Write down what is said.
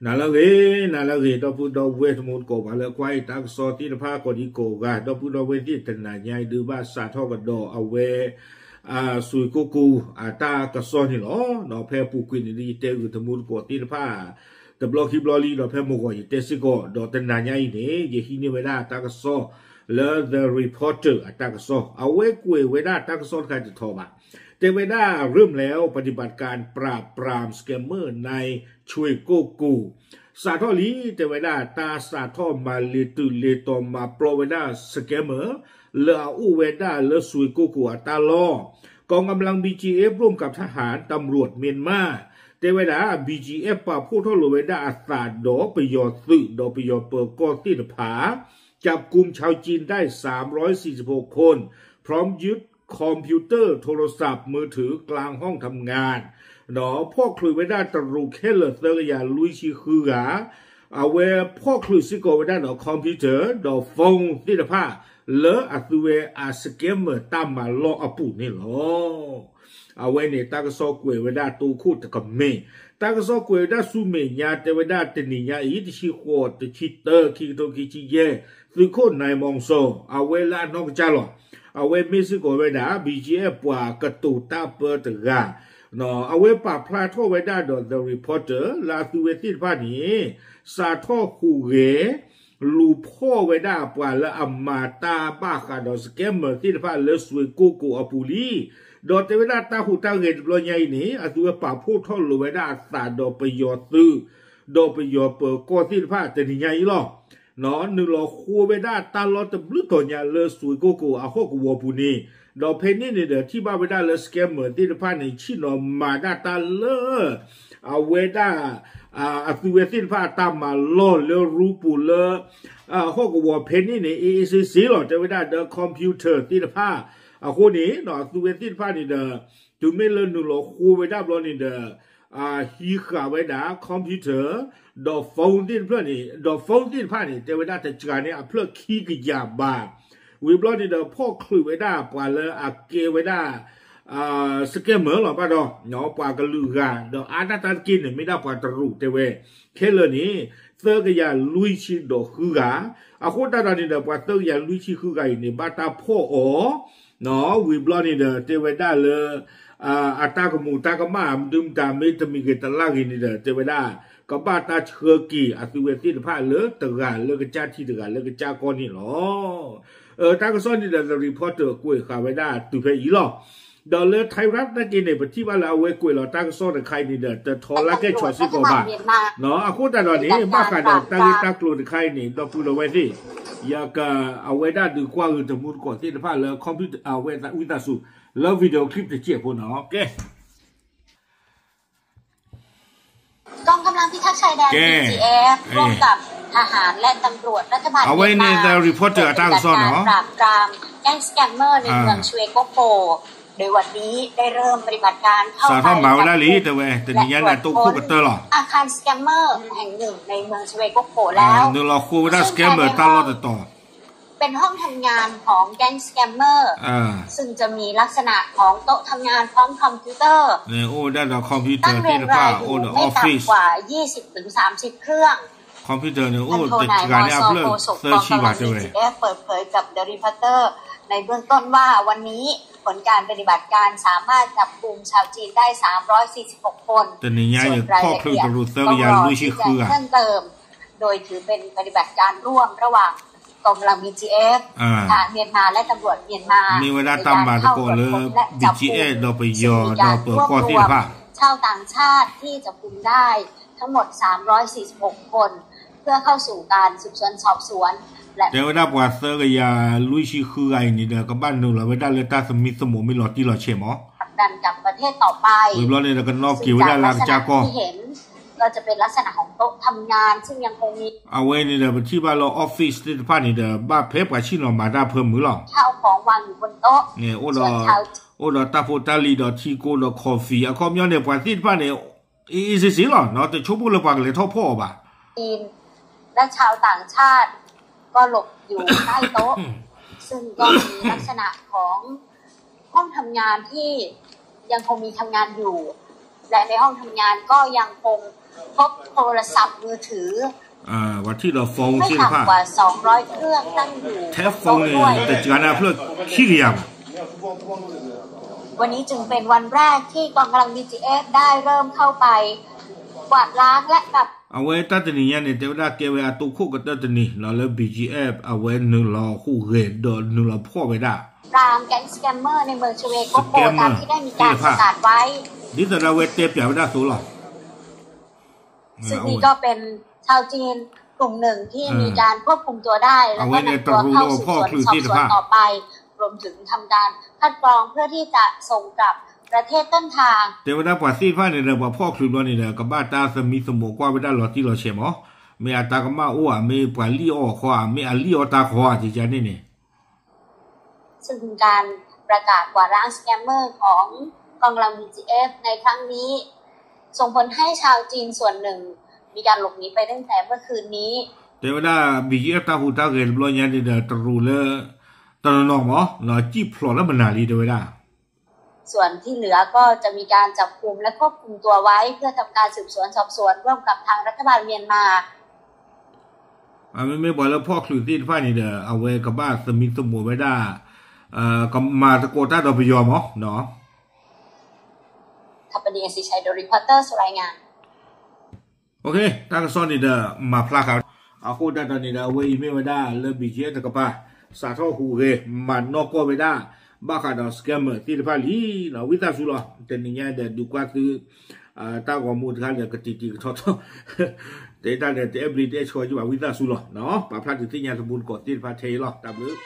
နၤလၢအဂ့ၤ, နၤလၢအဂ့ၤ, ဒီပုၢ်ဒီဝဲၢ်တံၤသကိး ပှၤလၢကွၢ်အံၤတၢ်ကစီၣ်သ့ၣ်တဖၣ်ကိးဒံကိးဂၤ, ဒီပုၢ်ဒီဝဲၢ်သ့ၣ်တနၤညါအံၤဒုးဘၣ်စးထီၣ်ကဒီးအဝဲ အစွ့ၣ်ကိၣ်ကိၣ်အတၢ်ကစီၣ်န့ၣ်လီၤ. ဒီးဖဲအပူၤကွံာ်န့ၣ်ဒုး ယတဲဂုာ်တံၤသကိးသ့ၣ်တဖၣ် တဘျီခံဘျီလံ, ဒီးဖဲမုၢ်ဂီၤယတဲစ့ၢ်ကီး, ဒီးတနၤညါအံၤန့ၣ် ယဟံးန့ၢ်ဝဲဒၣ်တၢ်ကစီၣ်လၢ The Reporter အတၢ်ကစီၣ်, အဝဲကွဲးဝဲဒၣ်တၢ်ကစီၣ်တခါတထီဘၣ်. တဲဝဲဒၣ် เริ่มแล้วปฏิบัติการปราบปรามสแกมเมอร์ใน စွ့ၣ်ကိၣ်ကိၣ် စးထီၣ်လံ, တဲဝဲဒၣ်တၢ်စးထီၣ်မၤလ့ၤတုၤလ့ၤတီၤမၤပျီဝဲဒၣ် scammer လၢအအိၣ်ဝဲဒၣ်လၢစွ့ၣ်ကိၣ်ကိၣ်အတၢ်လီၢ်, กองกำลัง บีจีเอฟ ร่วมกับทหารตำรวจเมียนมา တဲဝဲဒၣ် ဘီၣ်ကၠံၣ်အဲၣ် ပာ်ဖှိၣ်ထီၣ်လိာ်ဝဲဒၣ်အသးဒီးပယီၤသုး ဒီးပယီၤပၢၤကီၢ်သ့ၣ်တဖၣ် จับกุมชาวจีนได้สามร้อยสี่สิบหกคน พร้อมยึดคอมพิวเตอร์โทรศัพท์มือถือกลางห้องทำงาน ဒီးဖီၣ်ချုးဝဲဒၣ်တရူးခဲလၢာ် သၢကယၤလွံၢ်ဆံဃုဂၤ, အဝဲဖီၣ်ချုးစ့ၢ်ကီးဝဲဒၣ်ဒီး computer ဒီး phone သ့ၣ်တဖၣ် လၢအသုဝဲအ scammer တၢ်မၤလီၢ်အပူၤန့ၣ်လီၤ. အဝဲန့ၣ်တၢ်ကစီၣ်ကွဲးဝဲဒၣ်တိခိၣ်တကမ့ၢ်, တၢ်ကစီၣ်ကွဲးဝဲဒၣ်ဆူမဲာ်ညါ တဲဝဲဒၣ်တနံၤညါအံၤ တဆံဃိး တဆံတၢ ခံကထိခံဆံယဲၢ် သုးခိၣ် နၢၢ်မီၣ်စီၤ အဝဲလၢအနီၢ်ကစၢ်လီၤ. အဝဲမ့ၢ်စ့ၢ်ကီးဝဲဒၣ် ဘီၣ်ကၠံၣ်အဲၣ် ပှၤကတိၤတၢ်ပၢတဂၤ, အဝဲပာ်ဖျါထီၣ်ဝဲဒၣ်ဒီး The Reporter လၢအသုဝဲသ့ၣ်တဖၣ်န့ၣ် စးထီၣ်ဟူးဂဲၤ လူၤဖီၣ်ဝဲဒၣ်ပှၤလၢအမၤတၢ်ဘၣ်ဃးဒီး scammer သ့ၣ်တဖၣ်လၢစွ့ၣ်ကိၣ်ကိၣ်အပူၤလံ. ဒီးတဲဝဲဒၣ်တၢ်ဟူးတၢ်ဂဲၤတဘျီညါအံၤန့ၣ် အသုဝဲပာ်ဖှိၣ်ထီၣ်လိာ်ဝဲဒၣ်အသးဒီးပယီၤသုး ဒီးပယီၤပၢၤကီၢ်သ့ၣ်တဖၣ်တနံၤညါအံၤလီၤ. နုာ်လီၤဃိဝဲဒၣ်တၢ်လီၢ်တဘျုးတီၤညါလၢစွ့ၣ်ကိၣ်ကိၣ်အဟီၣ်ကဝီၤပူၤန့ၣ်, ဒီးဖဲန့ၣ်န့ၣ်ဒီး ထံၣ်ဘၣ်ဝဲဒၣ်လၢ scammer သ့ၣ်တဖၣ်န့ၣ် ဆ့ၣ်နီၤမၤဒၣ်တၢ်လၢ အဝဲဒၣ် အသုဝဲသ့ၣ်တဖၣ်အတၢ်မၤလီၢ်လၢရူပူၤလၢ ဟီၣ်ကဝီၤဖဲန့ၣ်န့ၣ် အ့ၣ်အ့ၣ်စ့စ့လီၤ တဲဝဲဒၣ်ဒီး computer သ့ၣ်တဖၣ် အဃိန့ၣ် အသုဝဲသ့ၣ်တဖၣ်န့ၣ်ဒီး တုၤမ့ၢ်လၢနုာ်လီၤဃိဝဲဒၣ်ဘျီန့ၣ်ဒီး ဟံးဃာ်ဝဲဒၣ် computer ဒီး phone သ့ၣ်တဖၣ်န့ၣ် ဒီး phone သ့ၣ်တဖၣ်န့ၣ် တဲဝဲဒၣ်တစှၤန့ၢ်အဖျၢၣ်ခံကယၤဘး, ဝံၤဘျီန့ၣ်ဒီး ဖီၣ်ချုးဝဲဒၣ်ပှၤလၢအကဲဝဲဒၣ် scammer လီၤဘၣ်ဒီး ပှၤကလုာ်ဂၤ ဒီးအါဒၣ်တၢ်တက့ၢ်န့ၣ် မ့ၢ်ဒၣ်ပှၤတရူးတဲဝဲ ခဲလၢာ်န့ၣ် သၢကယၤလွံၢ်ဆံဒီးဃုဂၤ, အဃိသတးဒီးန့ၣ်ဒီး ပှၤသၢကယၤလွံၢ်ဆံဃုဂၤအံၤန့ၣ် ဘၣ်တၢ်ဖီၣ်အီၤ ဝံၤဘျီန့ၣ်ဒီး တဲဝဲဒၣ်လၢ အတၢ်ကမူးတၢ်ကမၣ် မဒုမတၤမ့ၢ်တမံၤဂ့ၤတလၢ်ဂ့ၤန့ၣ်ဒီး တဲဝဲဒၣ် ကဘၣ်တၢ်ဆှၢက့ၤအသုဝဲသ့ၣ်တဖၣ်လၢတဂၤလၢကစၢ်ထံတဂၤလၢကစၢ်ကီၢ်န့ၣ်လီၤ. တၢ်ကစီၣ်န့ၣ်ဒီး The Reporter ကွဲးဃာ်ဝဲဒၣ်တုၤဖဲအံၤလီၤ. ဒီးလၢ Thai Ras နာ်က့န့ၣ် ပထံၣ်ဘၣ်လၢအဝဲကွဲးလီၤတၢ်ကစီၣ်တခါအံၤန့ၣ်ဒီး တထီလၢကဲၣ်ဆိးစ့ၢ်ကီးဘၣ်. အဃိသတးဒီးန့ၣ် ဘၣ်ဃးဒီးတၢ်ဂ့ၢ်တၢ်ကျိၤတခါအံၤန့ၣ် ဒီပုၢ်ဒီဝဲၢ်သ့ၣ် ယက အဝဲဒၣ်ဒုးကွၢ်ဂ့ၤတံၤသကိးသ့ၣ်တဖၣ်လၢ အဝဲသးဝံသးစူၤ လၢ video clip တစဲးဖိန့ၣ် ကဲ กองกำลังพิทักษ์ชายแดน บีจีเอฟ ร่วมกับทหารและตำรวจรัฐบาลเมียนมา เปิดปฏิบัติการปราบปราม แก๊งสแกมเมอร์ในเมืองชเวโกโก โดยวันนี้ได้เริ่มปฏิบัติการเข้าไปจับกุมและตรวจค้นอาคารสแกมเมอร์แห่งหนึ่งในเมืองชเวโกโก แล้ว ซึ่งภายในห้อง เป็นห้องทำงานของแก๊งสแกมเมอร์ ซึ่งจะมีลักษณะของโต๊ะทำงานพร้อมคอมพิวเตอร์ ตั้งเรียงรายอยู่ไม่ต่ำกว่า ยี่สิบถึงสามสิบเครื่อง พันโทนายมอซอ โฆษกกองกำลัง บีจีเอฟ เปิดเผยกับ The Reporter ในเบื้องต้นว่าวันนี้ผลการปฏิบัติการสามารถจับกุมชาวจีนได้ สามร้อยสี่สิบหกคน ส่วนรายละเอียดต้องรอที่จะเพิ่มเติม โดยถือเป็นปฏิบัติการร่วมระหว่างกองกำลัง บีจีเอฟ ทหารเมียนมาและตำรวจเมียนมา ในการเข้าตรวจค้นและจับกุม สี่ การรวบรวมชาวต่างชาติที่จับกุมได้ทั้งหมด สามร้อยสี่สิบหกคน เพื่อเข้าสู่การสืบสวนสอบสวน และ တဲဝဲဒၣ်ပှၤသၢကယၤလွံၢ်ဆံဃုဂၤအံၤန့ၣ်ဒီး ကဘၣ်နုာ်လီၤဝဲဒၣ်လၢတၢ်သမံသမိးမ့ၢ်လီၤတံၢ်လီၤဆဲးမး ผลักดันกลับประเทศต่อไป ဝံၤဘျီန့ၣ်ဒီးကနီၣ်က့ၤဝဲဒၣ်လၢအကစၢ်ကီၢ် ซึ่งจากลักษณะที่เห็น ก็จะเป็นลักษณะของโต๊ะทำงาน ซึ่งยังคงมี အဝဲန့ၣ်ဒီးပထံၣ်ဘၣ်လၢ office သ့ၣ်တဖၣ်န့ၣ်ဒီး ဘၣ်ဖဲပှၤဆ့ၣ်နီၤမၤတၢ်ဖၢမုၢ်လီၤ ข้าวของวางอยู่บนโต๊ะ န့ၣ် အိၣ်ဒီး အိၣ်ဒီးတၢ်ဖိတၢ်လံၤဒီးထံကိၣ်ဒီး coffee အခီပညီန့ၣ် ပှၤသ့ၣ်တဖၣ်န့ၣ် အ့ၣ်အ့ၣ်စ့စ့လီၤ တဆိကမိၣ်လၢပှၤကလဲၤထီၣ်ဖီၣ်အီၤဘၣ် จีน และชาวต่างชาติก็หลบอยู่ใต้โต๊ะ ซึ่งก็มีลักษณะของห้องทำงานที่ยังคงมีทำงานอยู่ และในห้องทำงานก็ยังคงพบโทรศัพท์มือถือ ပှၤထံၣ်ဒီး phone သ့ၣ်တဖ�် ไม่ต่ำกว่าสองร้อยเครื่องตั้งอยู่ ထဲ phone န့ၣ် တစှၤန့ၢ်အဖျၢၣ်ခံကယၤဘၣ် วันนี้จึงเป็นวันแรกที่กองกำลัง บีจีเอฟ ได้เริ่มเข้าไปกวาดล้างและปรับ အဝဲတၢ်တနံၤညါန့ၣ် တဲဝဲဒၣ်ကဲဝဲအတိခိၣ်ကတၢၢ်တနံၤလီၤလၢ ဘီၣ်ကၠံအ့ၣ် အဝဲနုာ်လီၤဟူးဂဲၤဒီးနုာ်လီၤဖီၣ်ဝဲဒၣ် ปราบปรามแก๊ง scammer ในเมืองเชเวโกโก scammer ตามที่ได้มีการประกาศไว้ ဒ်သိးဒီးအဝဲတဲပၠးဝဲဒၣ်အသိးလီၤ ซึ่งนี่ก็เป็นชาวจีนกลุ่มหนึ่งที่มีการควบคุมตัวได้ แล้วก็นำตัวเข้าสืบสวนสอบสวนต่อไป รวมถึงทำการคัดกรองเพื่อที่จะส่งกลับประเทศต้นทาง တဲဝဲဒၣ်ပှၤသ့ၣ်တဖၣ်န့ၣ်ဒီး ပှၤဖီၣ်ချုးဘျီန့ၣ်ဒီး ကဘၣ်တၢ်သမံသမိးကွၢ်ဝဲဒၣ်လီၤတံၢ်လီၤဆဲးမး မ့ၢ်အတၢ်ကမၣ်အိၣ်ဧါ မ့ၢ်ပှၤလံၣ်အီၣ်အီၤခီဧါ မ့ၢ်အလံၣ်အီၣ်တၢ်ခီဧါ ကကန့ၣ်န့ၣ် ซึ่งการประกาศกวาดล้าง scammer ของกองกำลัง บีจีเอฟ ในครั้งนี้ ส่งผลให้ชาวจีนส่วนหนึ่งมีการหลบหนีไปตั้งแต่เมื่อคืนนี้ တဲဝဲဒၣ် ဘီၣ်ကၠံအ့ၣ် တၢ်ဟူးတၢ်ဂဲၤတဘျီညါန့ၣ်ဒီး တရူးလၢ တနီၤနီၤမး စံၣ်ဖျိးလၢမနုၤလံ တဲဝဲဒၣ် ส่วนที่เหลือก็จะมีการจับกุมและควบคุมตัวไว้เพื่อทำการสืบสวนสอบสวนร่วมกับทางรัฐบาลเมียนมา မ့မ့ၢ်ပှၤလၢဖီၣ်ချုးသ့ၣ်တဖၣ်န့ၣ်ဒီး အဝဲကဘၣ်သမံသမိးဝဲဒၣ် ကမၤသကိးတၢ်ဒီးပယီၤမး ทัปปนี เอสซี ชัย The Reporters รายงาน တၢ်ကစီၣ်န့ၣ်ဒီး မၤဖျါဃာ် အဃိသတးဒီးန့ၣ်ဒီး အဝဲအံၤမ့ၢ်ဝဲဒၣ်လၢ ဘီၣ်ကၠံအ့ၣ် တကပၤ စးထီၣ်ဟူးဂဲၤ မၤနီၢ်ကီၢ်ဝဲဒၣ် ဘၣ်ဃးဒီး scammer သ့ၣ်တဖၣ်လံ ဝံသးစူၤလီၤ တနံၤညါဒီးဒုးကွၢ်သု တၢ်ဂီၤမူတခါဒီး ကတံာ်တံာ်ကထီထီ တဲတၢ်ဒီး တအဲၣ်ဘျ့တအဲၣ်ဆှီကဘၣ် ဝံသးစူၤလီၤ ပာ်ဖျါဒုးသ့ၣ်ညါသမူသကိးသ့ၣ်တဖၣ်ထဲအံၤလီၤ တၢ်ဘျုး